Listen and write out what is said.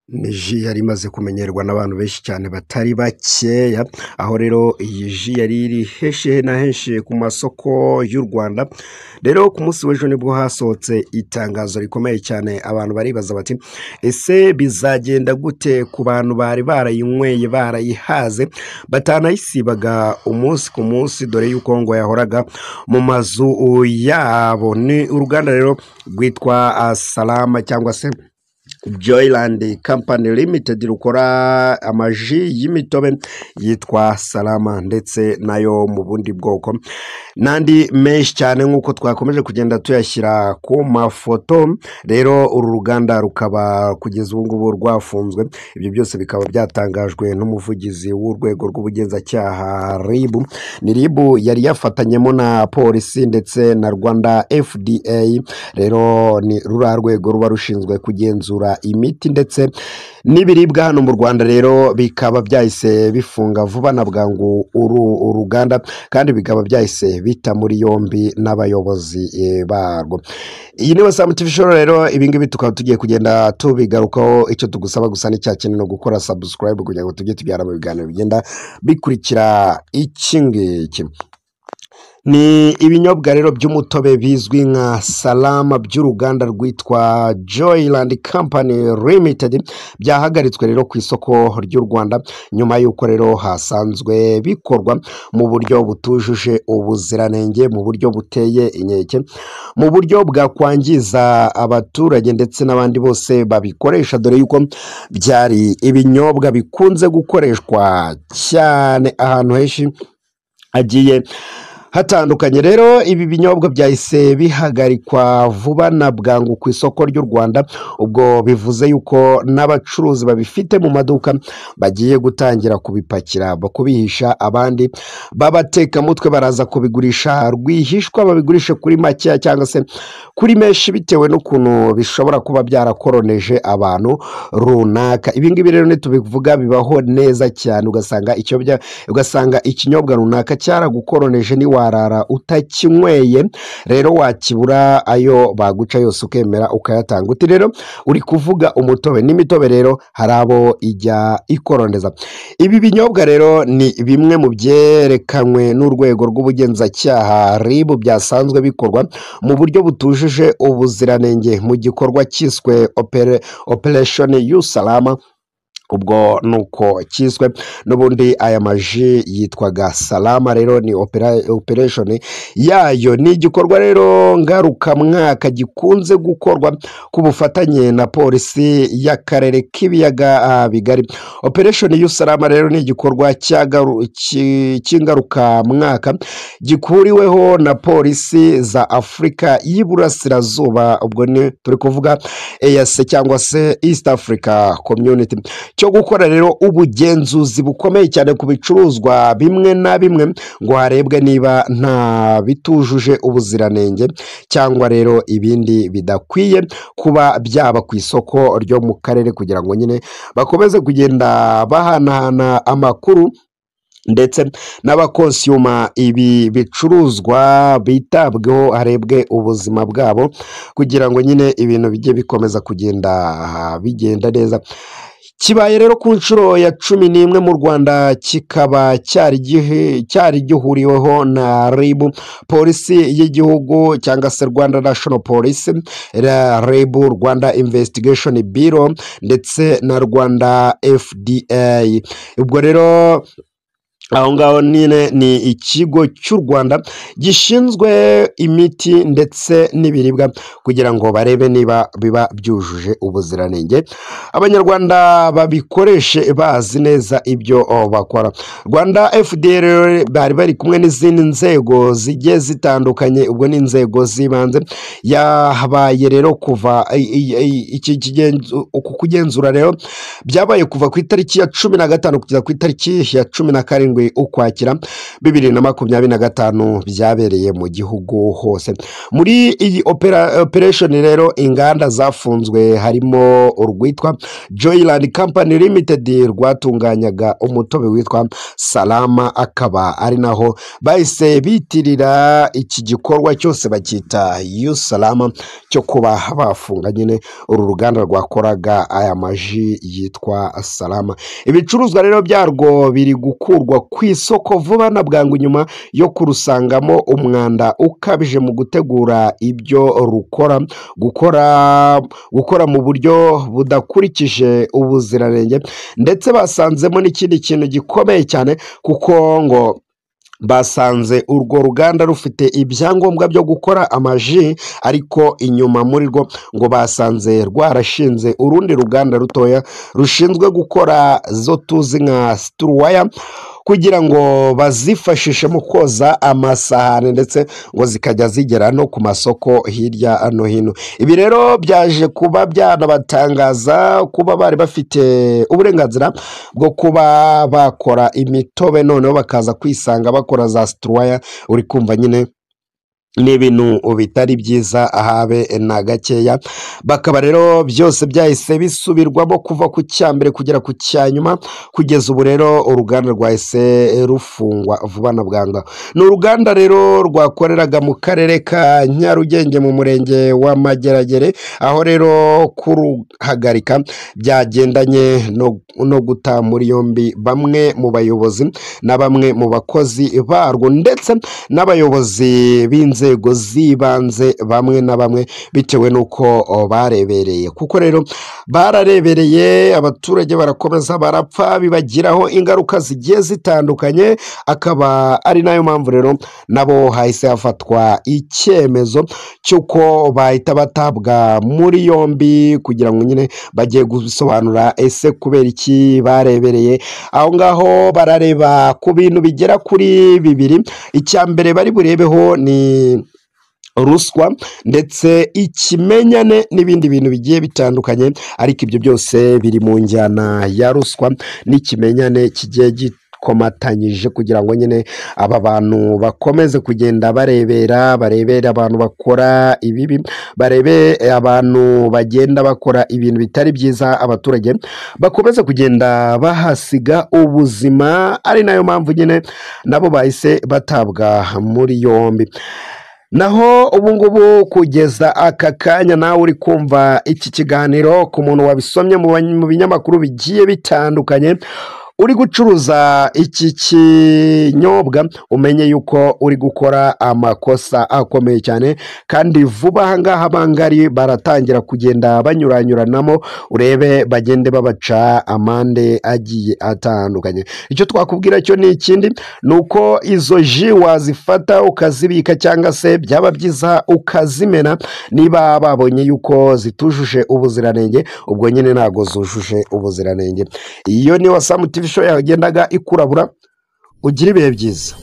Ni ji yari imaze kumenyerwa n'abantu benshi cyane batari bakeya, aho rero iyi ji yari iri henshi na henshi ku masoko y'u Rwanda. Rero ku munsi w'ejo nibwo hasohotse itangazo rikomeye cyane, abantu baribaza bati ese bizagenda gute ku bantu bari barayinyweye barayihaze batanayisibaga umunsi ku munsi, dore yuko ngo yahoraga mu mazu yabo. Ni uruganda rero rwitwa Salama cyangwa se Joyland Company Limited rukora amaji y'imitobe yitwa Salama ndetse nayo mu bundi bwoko n'andi menshi cyane nk'uko twakomeje kugenda tuyashyira ku mafoto. Rero uru ruganda rukaba kugeza ubu ngubu rwafunzwe, ibyo byose bikaba byatangajwe n'umuvugizi w'urwego rw'ubugenzacyaha RIB. Ni RIB yari yafatanyemo na polisi ndetse na Rwanda FDA. Rero ni ruriya rwego ruba rushinzwe kugenzura imiti ndetse n'ibiribwa hano mu Rwanda. Rero bikaba byahise bifunga vuba na bwangu uru ruganda, kandi bikaba byahise bita muri yombi n'abayobozi barwo. Iyi ni Wasam TV Show. Rero ibingibi tukaba tugiye kugenda tubigarukaho. Icyo tugusaba gusa ni cya kintu no gukora subscribe kugira ngo tujye tubyara mu biganiro bigenda bikurikira iki ngiki. Ni ibinyobwa rero by'umutobe bizwi nka Salama by'uruganda rwitwa Joyland Company Limited byahagaritswe rero ku isoko ry'u Rwanda, nyuma y'uko rero hasanzwe bikorwa mu buryo butujuje ubuziranenge, mu buryo buteye inkeke, mu buryo bwakwangiza abaturage ndetse n'abandi bose babikoresha, dore yuko byari ibinyobwa bikunze gukoreshwa cyane ahantu henshi hagiye hatandukanye. Rero ibi binyobwa byahise bihagarikwa vuba na bwangu ku isoko ry'u Rwanda, ubwo bivuze yuko n'abacuruzi babifite mu maduka bagiye gutangira kubipakira, kubihisha, abandi babatekamutwe baraza kubigurisha rwihishwa, babigurishe kuri makeya cyangwa se kuri menshi bitewe n'ukuntu bishobora kuba byarakoroneje abantu runaka. Ibi ngibi rero nitubivuga bibaho neza cyane, ugasanga ikinyobwa runaka cyaragukoroneje, niwarara utakinyweye rero wakibura ayo baguca yose ukemera ukayatanga. Uti rero uri kuvuga umutobe n'imitobe, rero hari abo ijya ikorondeza. Ibi binyobwa rero ni bimwe mu byerekanywe n'urwego rw'ubugenzacyaha RIB byasanzwe bikorwa mu buryo butujuje ubuziranenge mu gikorwa cyiswe Operation Usalama, ubwo nuko kiswe n'ubundi aya maji yitwaga Salama. Rero ni operation yayo ni igikorwa rero ngarukamwaka gikunze gukorwa ku bufatanye na polisi y'akarere k'ibiyaga bigari. Operation y'Usalama rero ni igikorwa cy'ingarukamwaka gikuriweho na polisi za Afurika y'Iburasirazuba, ubwo ni turi kuvuga EAC cyangwa se East Africa Community, cyo gukora rero ubugenzuzi bukomeye cyane ku bicuruzwa bimwe na bimwe ngo harebwe niba nta bitujuje ubuziranenge cyangwa rero ibindi bidakwiye kuba byaba ku isoko ryo mu karere, kugira ngo nyine bakomeze kugenda bahanahana amakuru ndetse n'abakonsiyuma ibi bicuruzwa bitabweho, harebwe ubuzima bwabo kugira ngo nyine ibintu bijye bikomeza kugenda bigenda neza. Kibaye rero ku nshuro ya 11 mu Rwanda, kikaba cyari gihuriweho na RIB, polisi y'igihugu cyangwa se Rwanda National Police, RIB, Rwanda Investigation Bureau ndetse na Rwanda FDA. Ubwo rero aho ngaho nyine ni ikigo cy'u Rwanda gishinzwe imiti ndetse n'ibiribwa, kugira ngo barebe niba biba byujuje ubuziranenge, abanyarwanda babikoreshe bazi neza ibyo bakora. Rwanda FDA rero bari bari kumwe n'izindi nzego zigiye zitandukanye, ubwo ni inzego z'ibanze. Yabaye rero kuva uku kugenzura rero byabaye kuva ku itariki ya 15 kugeza ku itariki ya 17 7 Ukwakira 2025 byabereye mu gihugu hose. Muri iyi operation rero inganda zafunzwe harimo urwitwa Joyland Company Limited rwatunganyaga umutobe witwa Salama, akaba ari naho bahise bitirira iki gikorwa cyose bakita Yusalama cyo kuba bafunga nyine uru ruganda rwakoraga aya maji yitwa Salama. Ibicuruzwa rero byarwo biri gukurwa ku isoko vuba na bwangu nyuma yo kurusangamo umwanda ukabije mu gutegura ibyo rukora, gukora mu buryo budakurikije ubuziranenge, ndetse basanzemo n'ikindi kintu gikomeye cyane kuko ngo basanze urwo ruganda rufite ibyangombwa byo gukora amaji, ariko inyuma muri rwo ngo basanze rwarashinze urundi ruganda rutoya rushinzwe gukora zo tuzi nka situruwaya kugira ngo bazifashishe mu koza amasahani, ndetse ngo zikajya zigera no ku masoko hirya no hino. Ibi rero byaje kuba byanabatangaza kuba bari bafite uburenganzira bwo kuba bakora imitobe, noneho bakaza kwisanga bakora za situruwaya. Uri kumva nyine ni ibintu bitari byiza ahabe na gakeya. Bakaba rero byose byahise bisubirwamo kuva ku cya mbere kugera ku cya nyuma. Kugeza ubu rero uruganda rwahise rufungwa vuba na bwangu. Ni uruganda rero rwakoreraga mu karere ka Nyarugenge mu murenge wa Mageragere, aho rero kuruhagarika byagendanye no guta muri yombi bamwe mu bayobozi na bamwe mu bakozi barwo, ndetse n'abayobozi b'inzego z'ibanze bamwe na bamwe, bitewe n'uko barebereye. Kuko rero bararebereye abaturage barakomeza barapfa, bibagiraho ingaruka zigiye zitandukanye, akaba ari nayo mpamvu rero nabo hahise hafatwa icyemezo cy'uko bahita batabwa muri yombi kugira ngo nyine bagiye gusobanura ese kubera iki barebereye aho ngaho. Barareba ku bintu bigera kuri bibiri. Icya mbere bari burebeho ni ruswa ndetse ikimenyane n'ibindi bintu bigiye bitandukanye, ariko ibyo byose biri mu njyana ya ruswa n'ikimenyane kigiye gikomatanyije kugira ngo nyine aba bantu bakomeze kugenda barebera abantu bakora ibibi, barebe abantu bagenda bakora ibintu bitari byiza, abaturage bakomeze kugenda bahasiga ubuzima. Ari nayo mpamvu nyine nabo bahise batabwa muri yombi. Naho ubu ngubu kugeza aka kanya nawe uri kumva iki kiganiro, ku muntu wabisomye mu binyamakuru bigiye bitandukanye, uri gucuruza iki kinyobwa umenye yuko uri gukora amakosa akomeye cyane, kandi vuba aha ngaha bangari baratangira kugenda banyuranyuranamo, urebe bagende babaca amande agiye atandukanye. Icyo twakubwira cyo ni ikindi, ni uko izo ji wazifata ukazibika cyangwa se byaba byiza ukazimena niba babonye yuko zitujuje ubuziranenge, ubwo nyine ntago zujuje ubuziranenge. Iyo ni Wasamu TV Show yagendaga ikurabura. Ugira ibihe byiza.